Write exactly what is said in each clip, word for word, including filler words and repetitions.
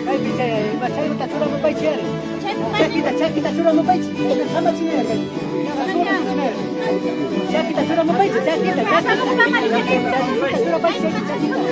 Kaypi chay, ima chayta churamupaychik ari. Chakita, chakita churamupaychik. Chayta kamachinayari. Chakita churamupaychik, chakita, chakita. Chakita churamupaychik, chakita.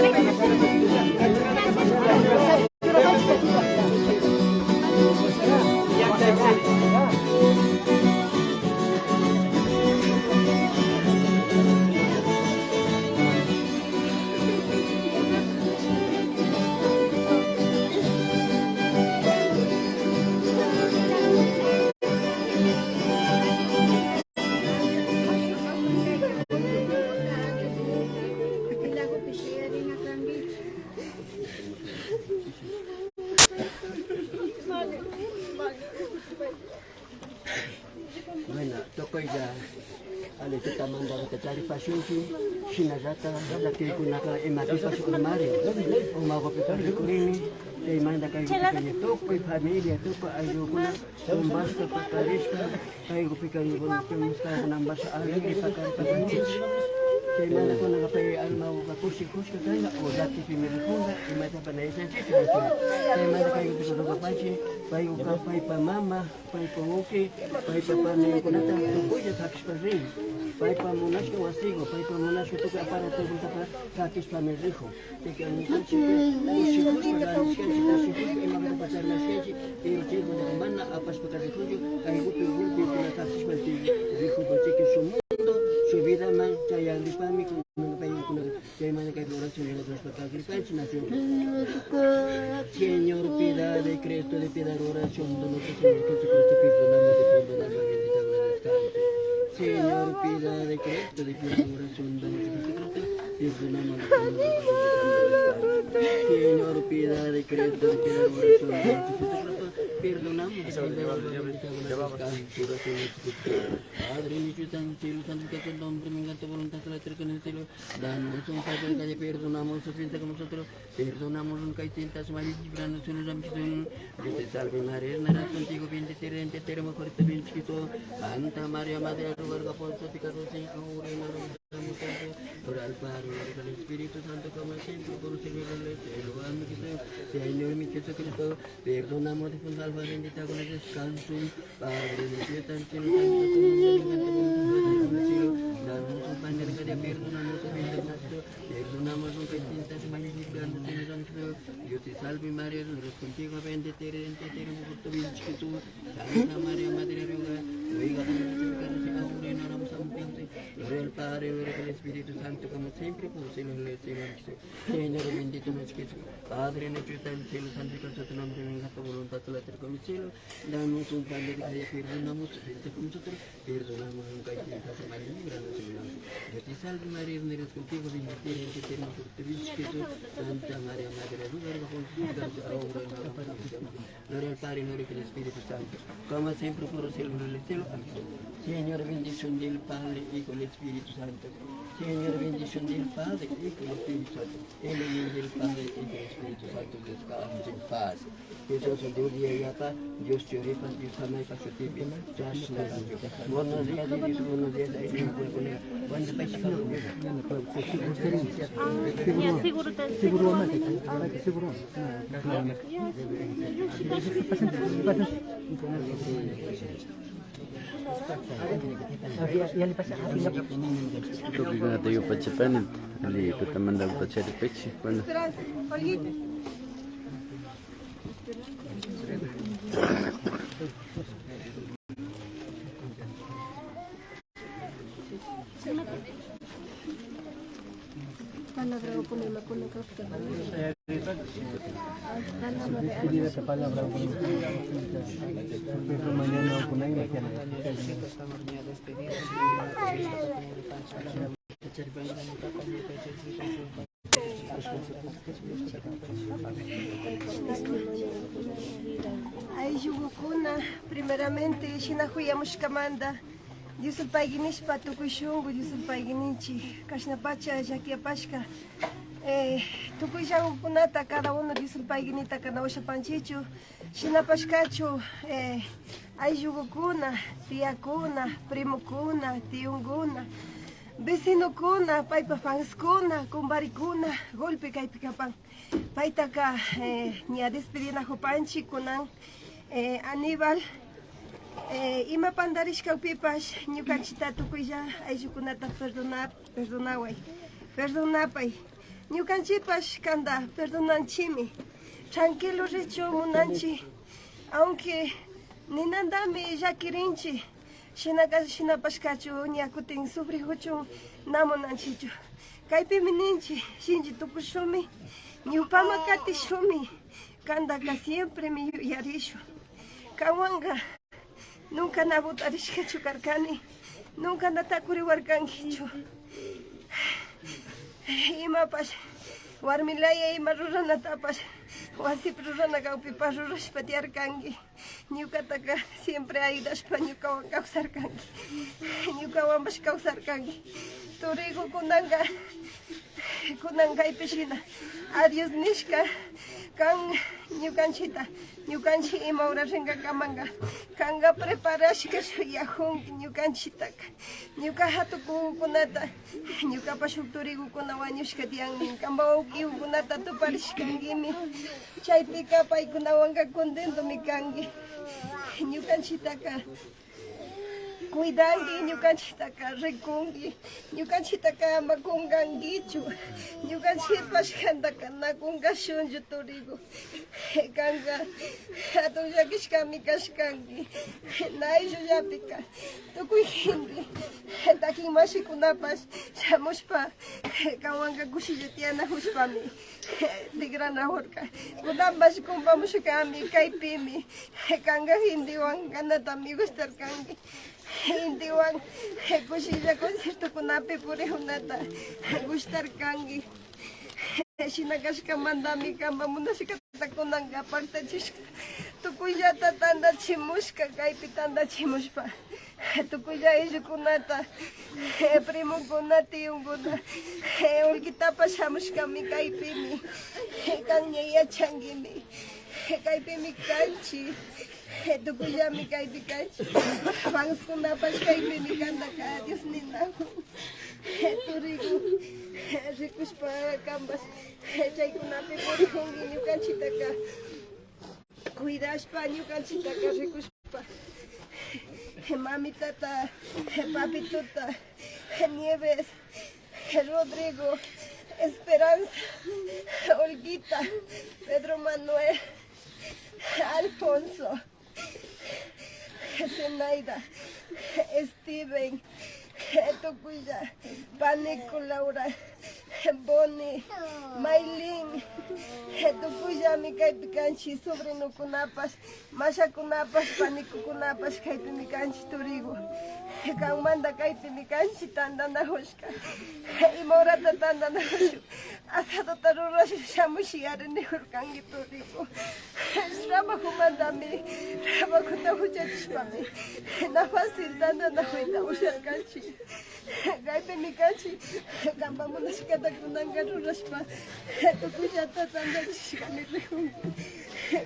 Bueno, tukuylla alli tutamantaka charipashunchik, shinallata llakiykunaka imapipash urmarin, umakupipash rikurini, chaymanta kaykupi tukuy familia, tukuy ayllukuna kumbashpa, pakarishpa, kaykupika ñukanchik kunanpash alegre pakari pakanchik. Chaymanta kunanka pay almakuka kushikushka kanka o llakipimi rikunka, imatapash na yachanchikchu. Chaymanta kaykupika rupapanchik, paykuka paypa mama, paypa uki, paypa panaykunata tukuylla sakishpa rin. Paypa munashka wasiku, paypa munashka tukuy aparatokunatapash sakishpami rikun. Chayka ñukanchikka kushikushpa ranishkanchik, kushikushpa imakunatapash charishkanchik, pero chaykunaka mana apashpaka rikunchu, kaykupi golpekuna sakishpa rikun, chayka shuk mundo, shuk vidaman chayagripami kunanka paykunaka. Chaymanta kay oración de la Cruz para gripanchik nación. Señor, piedad de Cristo, de piedad, oración de nuestro Señor Jesucristo, perdonamos de fondo la mente, perdonamos de descanso. Señor, piedad de Cristo, de piedad, oración de nuestro Jesucristo, perdonamos de fondo la mente, perdonamos de descanso. Señor, piedad de Cristo, de piedad, oración de nuestro Jesucristo. Perdonamos, Padre, nuestro tan cielo, santificado sea tu nombre, venga tu voluntad, la tierra como en el cielo. Danos un pan de cada día, perdonamos ofensa como nosotros perdonamos a los que tientan, María, líbranos de los ambición. Dios te salve María, eres contigo, bendita eres entre todas las mujeres, bendito es tu fruto. Santa María, Madre de Dios, ruega por nosotros pecadores, ahora y en la hora de nuestra muerte. Gloria al Padre, al Hijo y al Espíritu Santo, como siempre, por los siglos de los siglos. Amén. Señor mi Jesucristo, perdonamos de fundar la bendita con el descanso. Padre nuestro que estás en el cielo, santificado sea tu nombre, venga tu voluntad, como en el cielo. Danos un pan de cada día, perdonamos ofensas, perdonamos a los que tientan, María, líbranos de los ambición. Dios te salve María, eres contigo, bendita eres entre todas las mujeres, bendito es tu fruto de tu vientre Jesús. Santa María, Madre de Dios, ruega por nosotros pecadores, ahora y en la hora de nuestra muerte. Gloria al Padre, gloria al Hijo y al Espíritu Santo, como siempre, por los siglos de los siglos. Señor bendito nuestro Jesús, Padre nuestro que estás en el cielo, santificado sea tu nombre, venga tu voluntad, la tierra como en el cielo. Danos un pan de cada día, perdonamos ofensas como nosotros perdonamos a los que tientan, María, líbranos de los ambición. Dios te salve María, eres contigo, bendita eres entre todas las mujeres, bendito es tu fruto de tu vientre Jesús. Santa María, Madre de Dios, ruega por nosotros pecadores, ahora y en la hora de nuestra muerte. Gloria al Padre, gloria al Hijo y al Espíritu Santo, como siempre, por los siglos de los siglos. Amén. Señor, bendición del Padre, Hijo y Espíritu Santo. Señor, bendición del Padre, Hijo y Espíritu Santo. En el nombre del Padre, Hijo y Espíritu Santo, descansen en paz. Dios, Dios, Dios, Dios, Dios, Buenos días, Dios, buenos días. Ahí sí me puede poner. ¿Cuándo está el chico? Ah, ya, seguro, seguro, seguro. Ya, sí, yo sí, Tukuy kunata yupachapani, alli tutamanta kutacharipichi, bueno. Despedida, palabra, palabra. Mañana o con alguien que Ayllukuna, primeramente, shina kuyamushkamanta, Dios payki nishpa, tukuy shunku Dios payki ninchik, kashnapacha llakiyapashka, eh, tukuy llakikunata cada uno Dios payki nita kana ushapanchichu, shinapashkachu, eh, ayllukuna, tiyakuna, primokuna, tiyunkuna, vecinokuna, paypa fanskuna, kumparikuna, golpe kaypi kapan. Paytaka, eh, ña despedinakupanchik kunan, eh, Aníbal, eh, ima pantarishkapipash ñukanchikta tukuylla ayllukunata perdona-, perdonaway, perdonapay. Ñukanchikpash kanta perdonanchikmi. Tranquilo richun munanchik, aunque ninantami llakirinchik. Shinaka, shinapashkachu ña kutin sufrikuchun na munanchikchu. Kaypimi ninchik, shinchi tukushunmi, ñawpaman katishunmi, kantaka siempremi yuyarishun. Kanwanka nunca na butarishkachu karkani, nunca na takuriwarkankichu. Imapash warmilaya ima ruranatapash wasipi rurana kakpipash rurashpa tiyarkanki. Ñukataka siempre ayudashpa ñukawan kawsarkanki. Ñukawanpash kawsarkanki. Turiku kunanka, kunan kaypi shina adiós nishka kan ñukanchikta. Ñukanchik ima hora rinkakamanka kanka preparashka shuyakunki ñukanchiktaka. Ñuka hatukukunata, ñukapa shuk turikukuna wañushka tiyanmi, kanpa wawkikukunata tuparishkankimi. Chaypika paykunawanka contentomi kanki. Ñukanchiktaka cuidanki, ñukanchiktaka rikunki, ñukanchiktaka ama kunkankichu. Ñukanchikpash kantaka na kunkashunchu turiku. Kanka hatun llakishkami kashkanki. Na ayllullapika tukuy inti takin mashikunapash shamushpa kanwanka kushilla tiyanakushpami tikranakurka. Kunanpash kumpamushkami kaypimi. Kanka intiwan kanatami gustarkanki. Intiwan kushilla conciertokunapi purikunata gustarkanki. Shina kashkamantami kanpa munashkata kunanka paktachishka. Tukuy tukuyllata tantachimushka, kaypi tantachimushpa, tukuylla ayllukunata, primokuna, tiyunkuna, Olguitapash shamushkami kaypimi, kan ña yachankimi, kaypimi kanchik. Tukuyllami kaypi kanchik. Fanskunapash kaypimi kantaka, Dios ninakun. Turiku, rikushpa kanpash, chaykunapi purikunki ñukanchiktaka cuidashpa, ñukanchiktaka rikushpa. Mamitata, papituta, Nieves, Rodrigo, Esperanza, Olguita, Pedro Manuel, Alfonso, Zenaida, Steven, tukuylla, Panico, Laura, Boni, Maylin, tukuyllami kaypi kanchik, sobrinokunapash, mashakunapash, panikukunapash kaypimi kanchik, turiku. Kanmanta kaypimi kanchik tantanakushka. Ima horata tantanakushun. Asadota rurashun, shamushun yari nikurkanki, turiku. Trabajomantami, trabajota huchachishpami, na fácil tantanakuyta usharkanchik. Kaypimi kanchik, kanpa munashkata kunanka rurashpa, tukuyllata tantachishkami rikunki.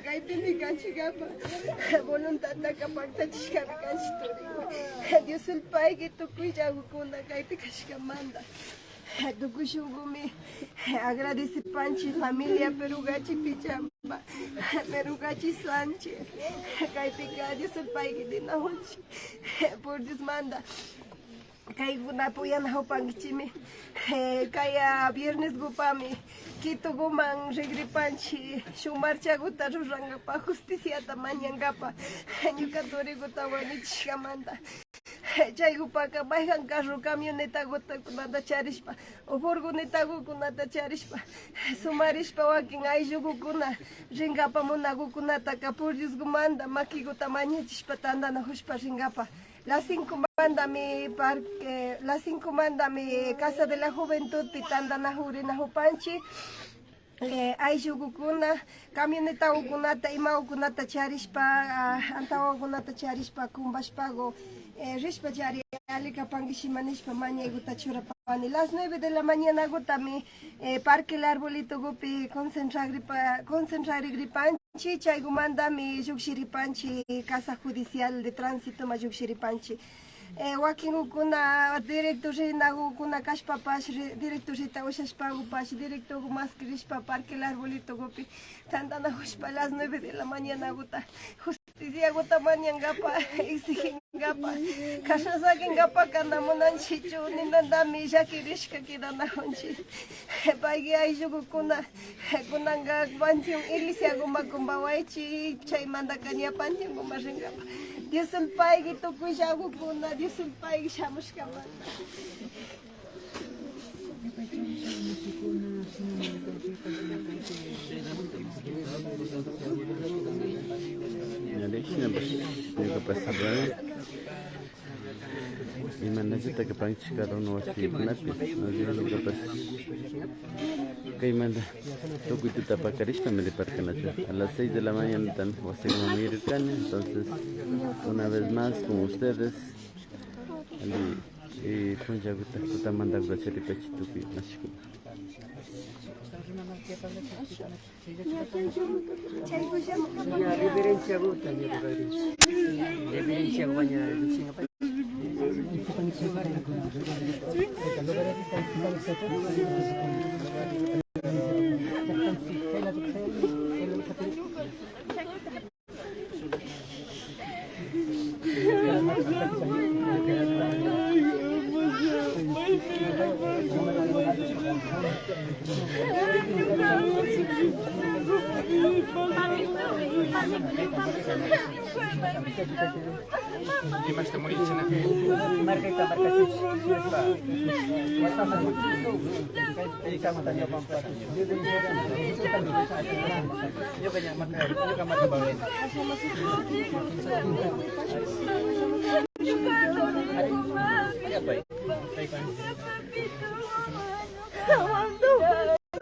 Kaypimi kanchik, kanpa voluntadtaka paktachishkami kanchik, turiku. Dios ulpayki tukuyllakukuna kaypi kashkamanta. Tukuy shunkumi agradecipanchik familia Perugachi Pichamba, Perugachi Sánchez. Kaypika Dios ulpayki ninakunchik. Por Diosmanta kaykunapi uyanakupankichikmi. Kaya vierneskupami Quitokuman rikripanchik shuk marchakuta rurankapak, justiciata mañankapak ñuka turikuta wañuchishkamanta. Chaykupaka mayhan carro, camionetakuta kunata charishpa, o furgonetakukunata charishpa, sumarishpa wakin ayllukukuna rinkapak munakukunataka por Dioskumanta makikuta mañachishpa tantanakushpa rinkapak. Las cincomantami parque, las cincomantami Casa de la Juventudpi tantanakuk rinakupanchik. Eh, ayllukukuna, camionetakukunata, imakukunata charishpa, ah, antawakukunata charishpa, kumpashpaku, eh, rishpachari alli kapanki shina nishpa mañaykuta churapani. Las nueve de la mañanakutami, eh, Parque El Arbolitokupi concentragripa-, concentrarigripanchik, chaykumantami llukshiripanchik Casa Judicial de Tránsitoman llukshiripanchik. Eh, wakinkukuna directo rinakukuna kashpapash, ri-, directo rita ushashpakupash, directoku maskirishpa Parque El Arbolitokupi tantanakushpa las nueve de la mañanakuta justiciakuta mañankapak, exiginkapak, kashna sakinkapakka na munanchikchu, ninantami llakirishka kidanakunchik. Payki ayllukukuna, kunanka panteón iglesiakuman kumpawaychik, chaymantaka ña panteonkuman rinkapak. Dios ulpayki tukuyllakukuna, Dios ulpayki shamushkamanta. Ña, shinapash, ñukapash. Imanallata kapankichik cada uno wasikunapi, más bien ñukapash kaymanta tukuy tuta pakarishpami riparkanachu. A las seis de la mañanatami wasikunaman yurirkani, entonces una vez más con ustedes, alli, eh, punllakuta, tutamantakuta charipachik tukuy mashikuna. Ña, reverenciakuta ña ruragrinchik. Reverenciakuta ña llukshinkapak.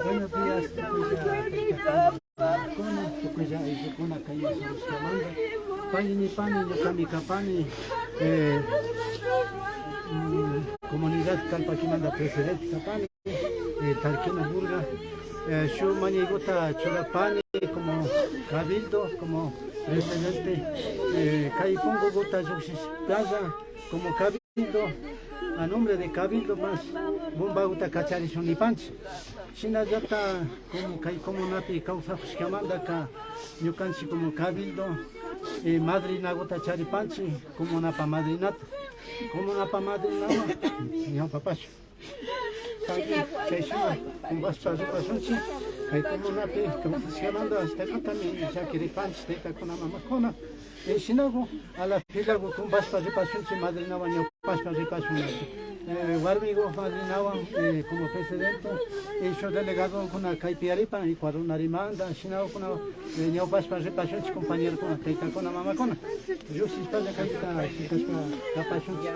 Buenos días. Tukuylla ayllukuna kay Asunción Pay nipani, ñukami kapani, eh, mm, comunidad Calpaquimanta presidente kapani, eh, Tarquino Burga. Eh, shuk mañayguta churapani como cabildo, como presidente, eh, kay punkuguta llukshishpalla como cabildo, a nombre de cabildo mas bombaguta kacharishun nipanchik. Shinallata como kay comunapi kawsakushkamantaka ñukanchik como cabildo, eh, madrinaguta charipanchik, comunapa madrinata. Comunapa madrinawan ñawpapashun. Chayshina kumbashpa ripashunchik, kay comunapi kawsashkamanta ashtakatami llakiripanchik taytakuna mamakuna. Eh, shinagu a la filagu kumbashpa ripashunchik, madrinawan ñawpashpa ripashun. Eh, warmigu madrinawan, eh, como presidente, eh, shuk delegadokuna kaypi yaripan, Ecuador narimanta, shinagukuna, eh, ñawpashpa ripashunchik compañerokuna, taytakuna, mamakuna. Llukshishpalla kayta shitashpa kapashunchik.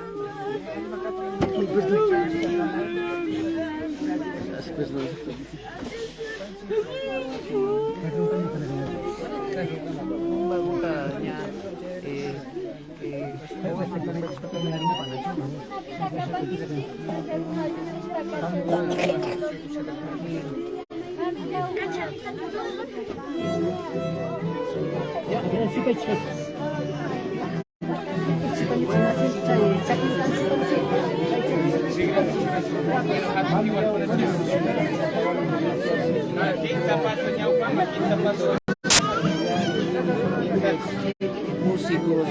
Músicos.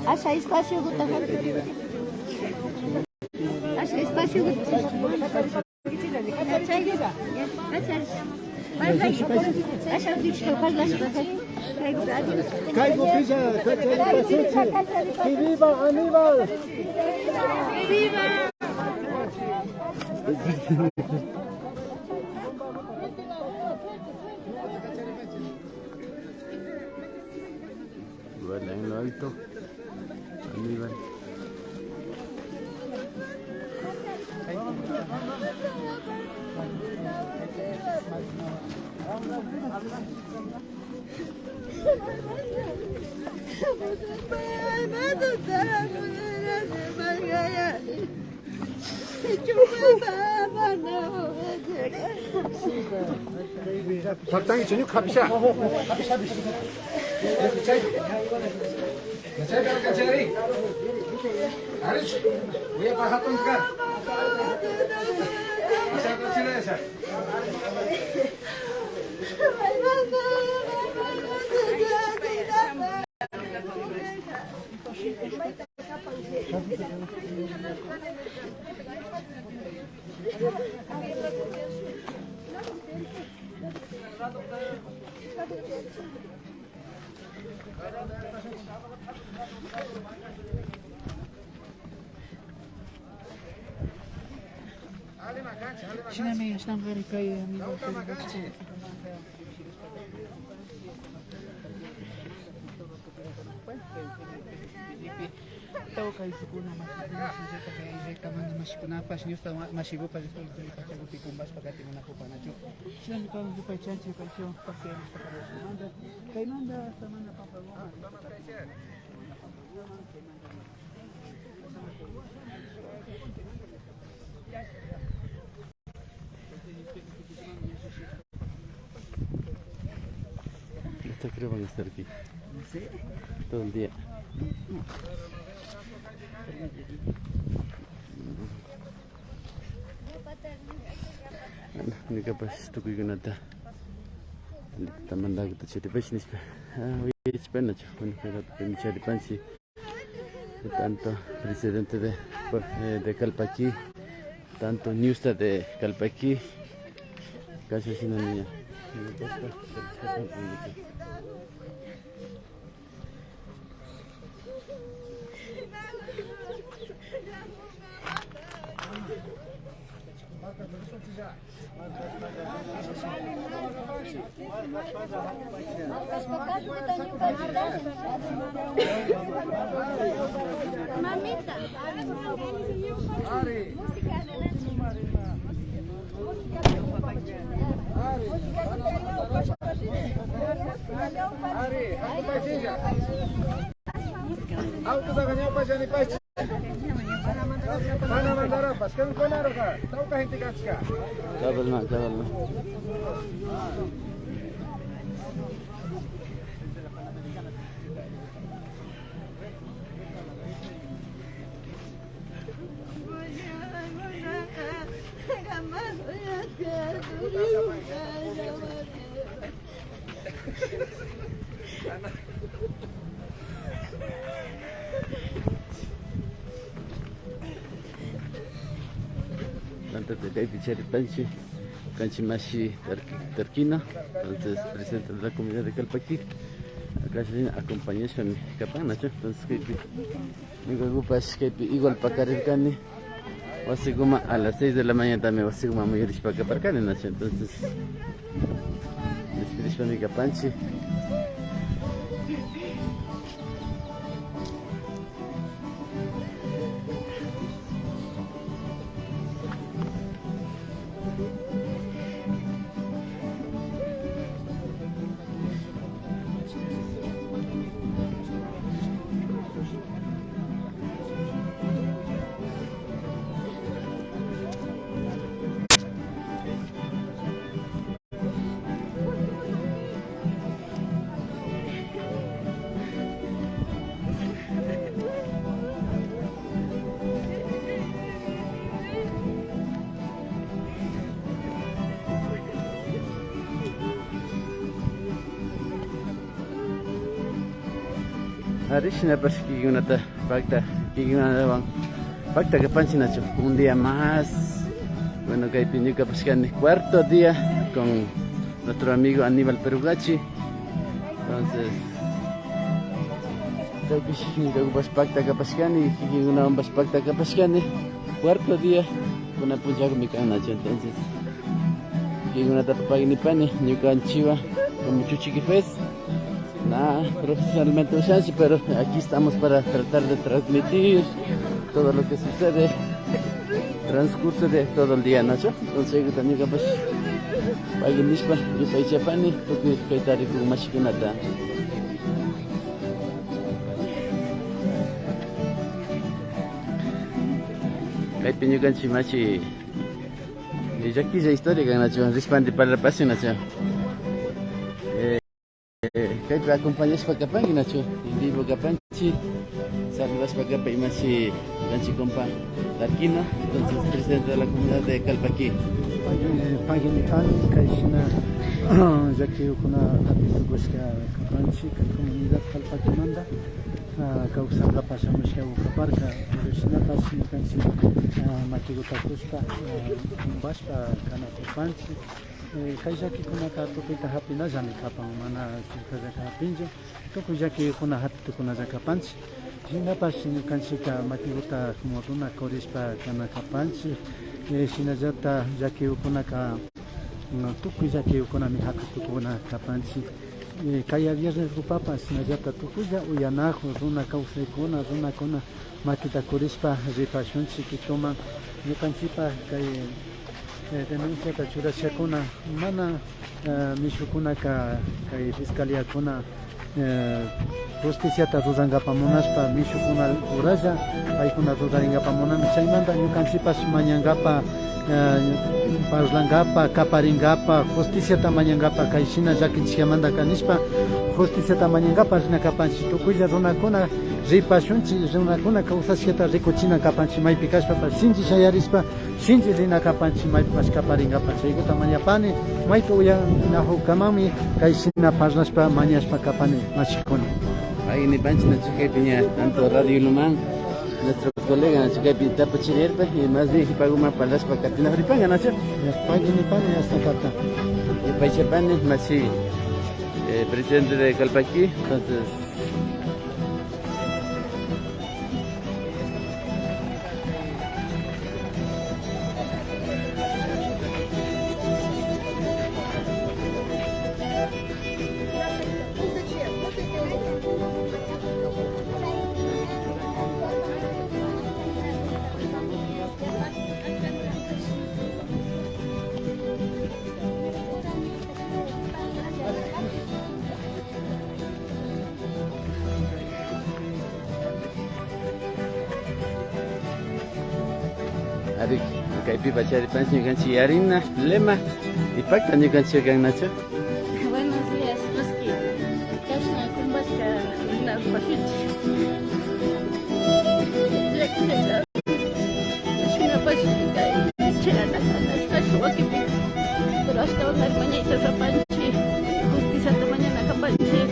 Asha espacio gusta. Asha espacio gusta. Kaypi pilla, kaypi pilla. Que viva Aníbal. Viva. Vuela en lo alto. Aníbal. Paptankichu ñuka japisha. Japisha, japisha. Chaypi alcanzari. Arish, uyapa jatunka. Esa cocina esa. Shinami ashtankari kay amigo. Tawka ayllukunamanta, shinallata kay llaktamanta mashikunapash, ñusta ma-, mashikupash, pachakupi kumbashpa katimunakupanachu. Shinami kan yupaychanchik, kaychun, paktayashpa, kaymanta, samana pampaguman. Kaymanta. Creo van a estar aquí. Sí. Todo el día. Bueno, ñukapash tukuykunata allitamanta charipaychi nishpa, ah, uyachipanachu. Bueno, kay ratopimi charipanchi. Tanto presidente de, eh, de Calpaquí, tanto ñusta de Calpaquí, casi así no niña. Auto saka ñawpa llanipash. Mana mandarapash, kan kunarka, tawka gente kachka. Cabalman, cabalman. Tantata kaypi charipanchi, kanchi mashi Tarqui-, Tarquino, entonces presidente de la comunidad de Calpaquí, acá se acompañashpami kapan, nachu, entonces kaypi ñukakupash kaypi igual pakarirkani. Wasikuman a las seis de la mañana también wasikuman muyurishpa kaparkani, nachu. Entonces, despidishpami kapanchi. Ari, shinapash kikinkunata pakta, kikinkunawan pakta kapanchi, nachu. Un día más. Bueno, kaypi ñukapash kani cuarto día con nuestro amigo Aníbal Perugachi. Entonces, kaypish ñukakupash pakta kapashkani, kikinkunawanpash pakta kapashkani. Cuarto día, kunan punchakumi kan, nachu. Entonces, kikinkunata pagui nipani, ñukanchiwa como Chuchiqui Fest. Na profesionalmente ushanchi, pero aquí estamos para tratar de transmitir todo lo que sucede transcurso de todo el día, nachu. Entonces, ñukapash pagui nishpa yupaychapani tukuy kayta rikuk mashikunata. Kaypi ñukanchi mashi llakilla historia kan, nachu, rishpandi parlapashi, nachu. Eh, kaypi acompañashpa kapanki, nachu, en vivo kapanchi. Saludashpa kapan imashi kanchi compa Tarquino, entonces presidente de la comunidad de Calpaquí. Eh, pagui nipani, kayshina llakiyukkuna hapi tukushka kapanchi kay comunidad Calpaquimanta, ah, kawsankapak shamushka kaparka, pero shinapash ñukanchi, ah, makikuta kushpa, ah, kumbashpa kana kapanchi. Eh, kay llakikunaka tukuyta hapinallami kapan, mana chukallaka hapinchu. Tukuy llakikuna hapitukunalla kapanchi. Shinapash ñukanchika makikuta como runa kurishpa kana kapanchi. Eh, shinallata llakikukunaka, mm, tukuy llakikukunami hapitukuna kapanchi. Eh, kaya vierneskupapash shinallata tukuylla uyanakun runa kawsaykuna, runakuna makita kurishpa ripashunchi Quitoman. Ñukanchipa kay, eh, denunciata churashkakuna mana, eh, mishukunaka kay fiscaliakuna, eh, justiciata rurankapa munashpa mishukuna uralla paykuna rurarinkapa munanmi. Chaymanta ñukanchipash mañankapa eh, parlankapa, kaparinkapak, justiciata mañankapak, kay shina llakichishkamantaka nishpa, justiciata mañankapak rina kapanchik. Tukuylla runakuna ripashunchik, runakuna kawsashkata rikuchina kapanchik, maypi kashpapash shinchi shayarishpa, shinchi rina kapanchik, maypipash kaparinkapak. Chaykuta mañapani, maypi uyanakukamanmi kay shina parlashpa, mañashpa kapani, mashikuna. Ahí nipanchik, nachu, kaypi ña, tanto Radio Ilumán, nuestro colega, nachu, kaypi tapuchirirpa, y más bien, kipaguman parlashpa, katinajuripanka, nachu. Ña, pagui nipani, hasta kata. Y paychapani, mashi, eh, presidente de Calpaqui, entonces, Ari, kaypipash charipanchik ñukanchik yarina lema y pakta ñukanchik kan, nachu. Buenos días, maski. Kashna kumbashka rina rupashinchik. Shinapash kay chayanakunapash wakinpika, pero ashtawankarin mañayta kapanchik, justiciata mañana kapanchik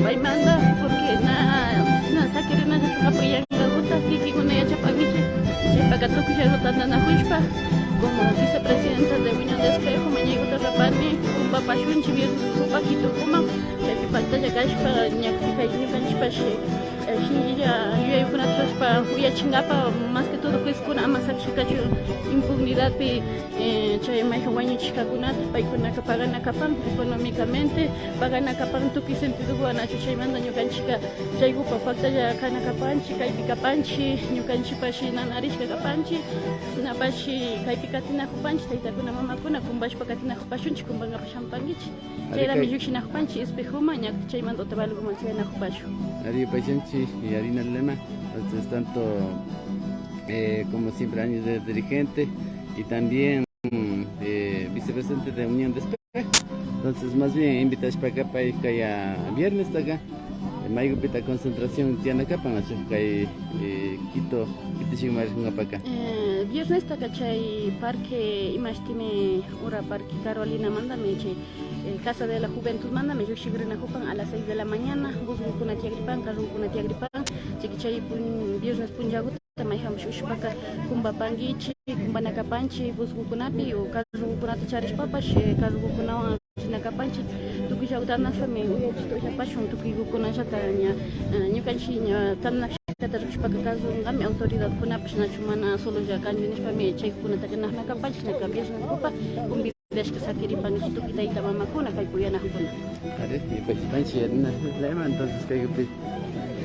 paymanta, porque na, na sakirinallachu kapan yankakuta, kikinkuna yachapankichik. Chaypaka tukuyllaku tantanakushpa, como vicepresidenta de Unión de Espejo, mañaykuta rupani, kumpapashunchik viernes kupak kitukuman, chaypi paktalla kashpa, ña kay ñukanchikpash, eh, shinchilla yuyaykunata churashpa uyachinkapak, más que todo juezkuna ama sakishkachu impunidadpi, eh, chay mayjan wañuchishkakunata paykunaka pagana kapan, económicamente pagana kapan, tukuy sentidokuwan, nachu. Chaymanta ñukanchikka chaykupak paktalla kana kapanchik, kaypi kapanchik, ñukanchikpash nanarishka kapanchik, shinapash kaypi katinakupanchik, taytakuna mamakuna kumpashpa katinakupashunchik, kumpankapash shamupankichik. Ari, chayrami kay llukshinakupanchik espejoman, ña chaymanta Otavalokuman chayanakupashun. Ari, paysanchik, y harina lema, entonces tanto, eh, como siempre años de dirigente y también, eh, vicepresidente de Unión de Espejo. Entonces más bien invitashpaka pay kaya viernestaka, eh, maykupita concentración tiyana kapan, nachu, kay, eh, Quito, Quito shikmarinkapaka. Eh, viernestaka chay parque imashtimi ura parque Carolinamantami chay eh, Casa de la Juventudmantami llukshirinakupan a las seis de la mañana, busgukuna tiyakripan, carrokuna tiyakripan, chayka chay pun-, viernes punllakuta mayjanpash ushpaka kumpapankichik, kumpana kapanchik busgukunapi o carrokunata charishpapash, eh, carrokunawan rina kapanchik, tukuyllakuta tandanashpami uyachishpa uyapashun, tukuykukunallata ña, eh, ñukanchik ña tandanashkata rikushpaka kasunkami autoridadkunapash nachu mana sololla kanchu nishpami chaykunataka nakna kapanchik, naka viernes kupak kumbi Deshka sakiripankichik tukuy tayta mamakuna, kay kuyanakuna. Ari, ñukanchik panchi yarina lema, entonces kaypi,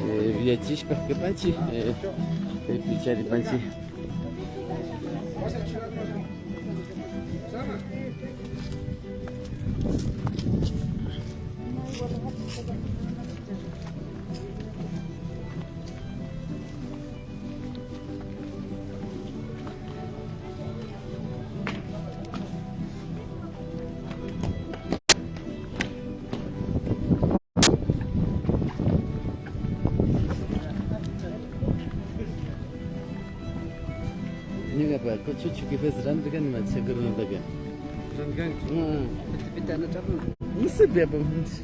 eh, villachishpa kapanchik, eh, kaypi charipanchik. Ñukapash chuchuki fes randirkani, ima chakurunataka. Randirkanki? Mm. Pitapita na chapun. No sé, piapamunchi.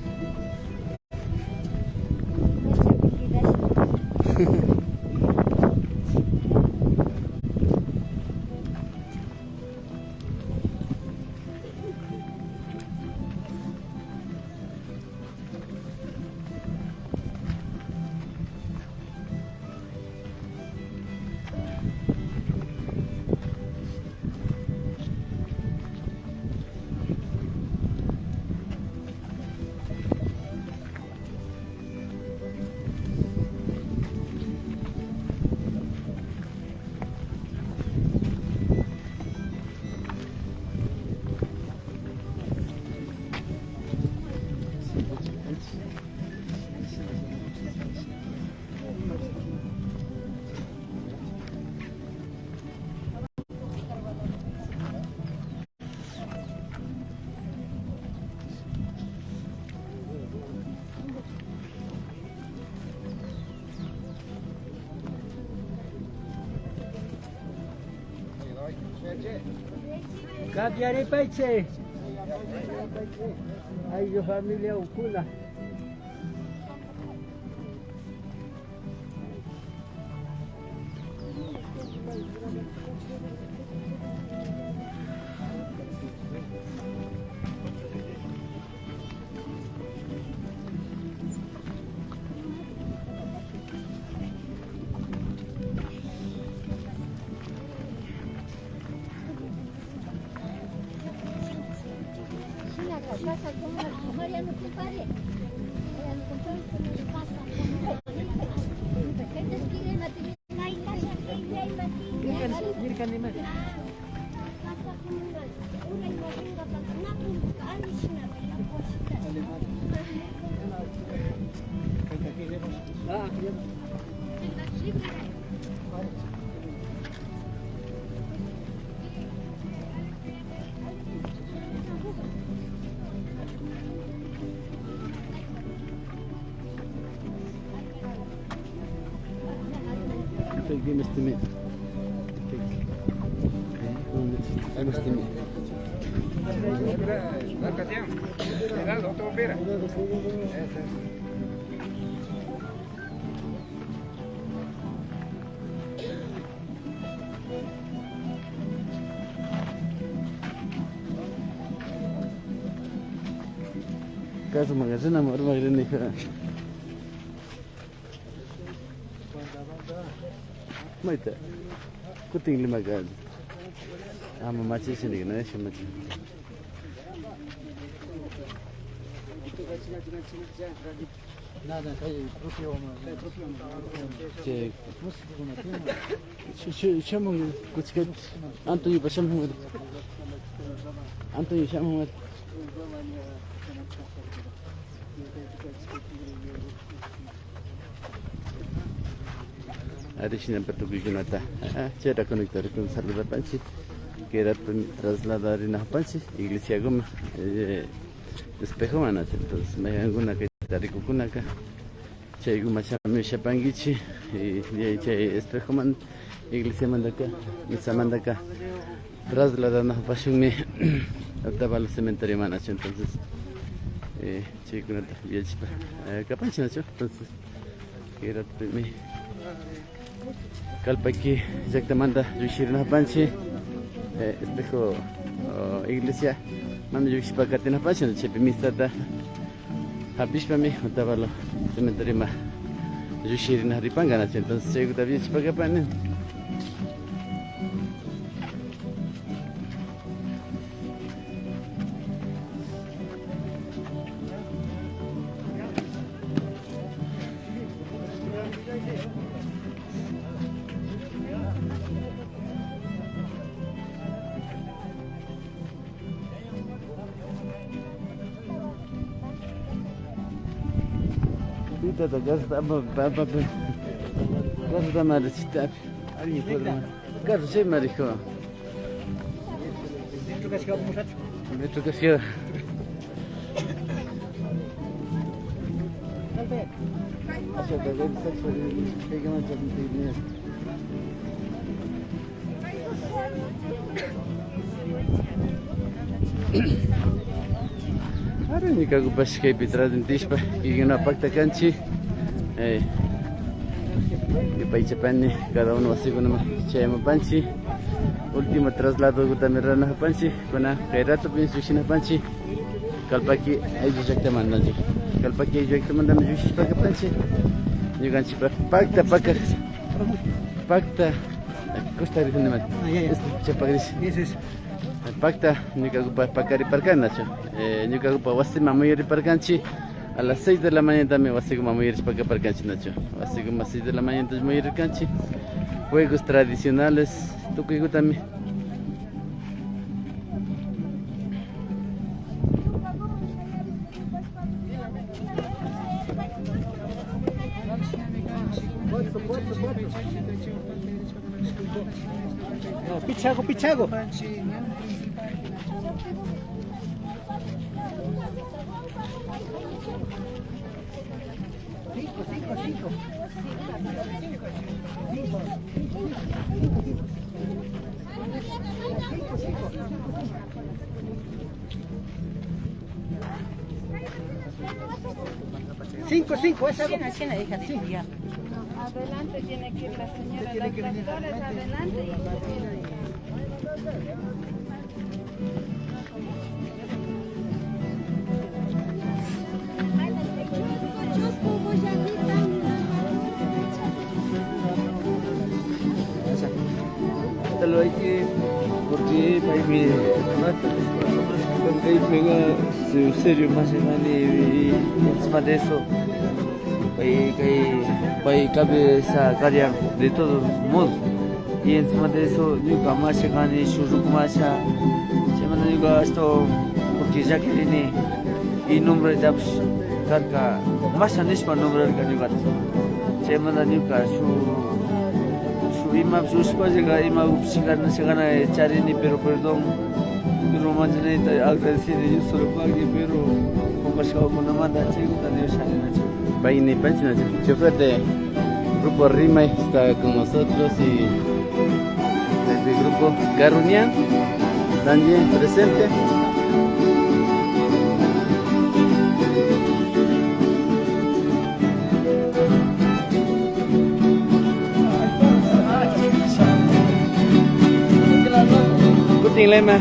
Kakyaripaychik. Ayllu familiakuna. Kasuman, kasuman, urmagrini. Mayta. Kutin limaka. Ama machi sinik na, machi. Nada, kay propio. Chay. Músico, como tiene. Sha-, sha-, shamun kuchikata. Antoniopa shamun. Antonio shamun. Ari shinapa tukuykunata, ah, chay rakunakta rikun saludapanchik. Kay rato trasladarinapanchik iglesiakuman, eh, espejoman, nachu. Entonces, maykankuna kayta rikukunaka, chaykuman shamushapankichik, y, y chay espejoman, iglesiamantaka, misamantaka, trasladanapashunmi Otavalo cementerioman, nachu. Entonces, eh, chaykunata yachashpa, eh, kapanchik, nachu. Entonces, kay ratopimi Calpaqui llaktamanta llukshirinapanchik, eh, Espejo, oh, iglesiaman llukshishpa katinapanchik, chaypi misata hapishpami Otavalo cementerioman llukshirina ripanka, nachu. Entonces, chaykuta yachashpa kapani. Pitata gasta ama papa pe. Gasta mara chita. Ari podrá. Carro, sí, marico. Metro cascado, muchacho. Metro cascado. Ari, ñukakupash kaypi transmitishpa, kikinkunapakta kanchik. Eh, yupaychapani, cada uno wasikunaman chayamupanchik. Último trasladokutami ruranapanchik. Kuna kay ratopi llukshinapanchik. Calpaqui ayllu llaktamanta. Calpaqui ayllu llaktamantami llukshishpa kapanchik. Ñukanchikpa pakta pakar. Pakta. Costa Rica. Ah, ya, ya. Este, chapagris. Eso es. Pakta ñukakupa pakariparkani, nachu. Eh, ñukakupa wasiman muyuriparkanchik. A las seis de la mañanatami wasikuman muyurishpa kaparkanchik, nachu. Wasikuman seis de la mañanata muyurirkanchik. Juegos tradicionales, tukuykutami. No, pichago, pichago. Cinco, cinco, cinco. Cinco, cinco, cinco. Cinco, cinco, esa. China, china, hija, sí, ya. Adelante tiene que ir la señora, los doctores, adelante. Hasta luego, porque paymi, paypiga serio, serio, más hermano, y, y encima de eso, pay, pay, pay cabeza karian de todos modos. Y encima de eso, ñuka masha kani, shuk ruku masha. Chaymanta ñuka ashtawan, porque llakirini, y nombretapish karka, masha nishpa nombrarka ñukata. Chaymanta ñuka shuk, shuk imapish ushpallaka, imapish shinkarina, shinkarina charini, pero perdón, pero manchanayta agradecini, Dios solo pagui, pero, compashkawakunamanta, chaykuta Dios sharinachu. Pay nipanchik, nachu, chofer de Grupo Rimay está con nosotros y desde el grupo Carunian también presente. Kutin lema.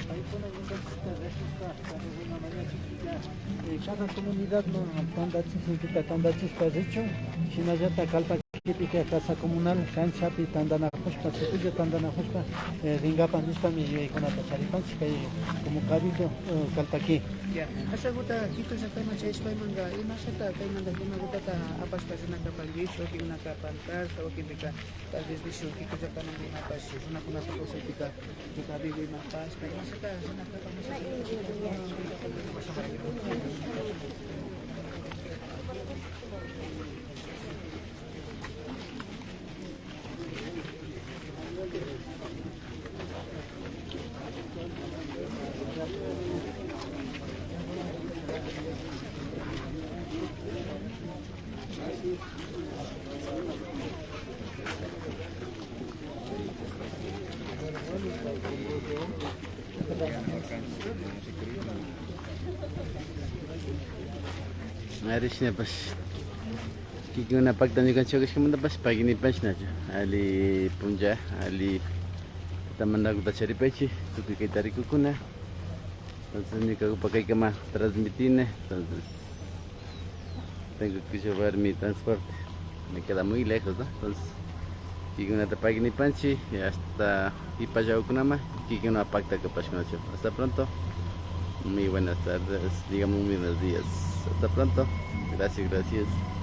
Paykuna ñukanchikta rikushpa, cada comunidadman tandachishpa, tandachishpa richun, shinallata Calpaquipika casa comunal kanchapi tandanakushpa, tukuylla tandanakushpa, eh, rinkapak nishpami yuyaykunata charipanchik kay como cabildo, eh, Calpaqui. Ya, ashakuta Quito llaktaman chayashpaymanka imashata kaymanta imakutata apashpa rina kapankichik, wakinkunaka pantasha, wakinpika tal vez rishun Quito llaktaman imapash runakunapa kawsaypika. Ñuka amigo imapash, pero mashata, mashata, mashata. Mashata. Ari shinapash kikinkuna pakta ñukanchik kashkamantapash pagui nipanchik nachu. Alli punlla, alli tutamantakuta charipaychik tukuy kayta rikukkuna. Entonces ñukakupa kaykaman transmitini. Entonces tengo que llevar mi transporte. Me queda muy lejos, ¿no? Entonces kikinkunata pagui nipanchik y hasta kipa llagukunaman kikinkuna pakta kapashkunachu. Hasta pronto. Muy buenas tardes, digamos muy buenos días. Hasta pronto. Gracias, gracias.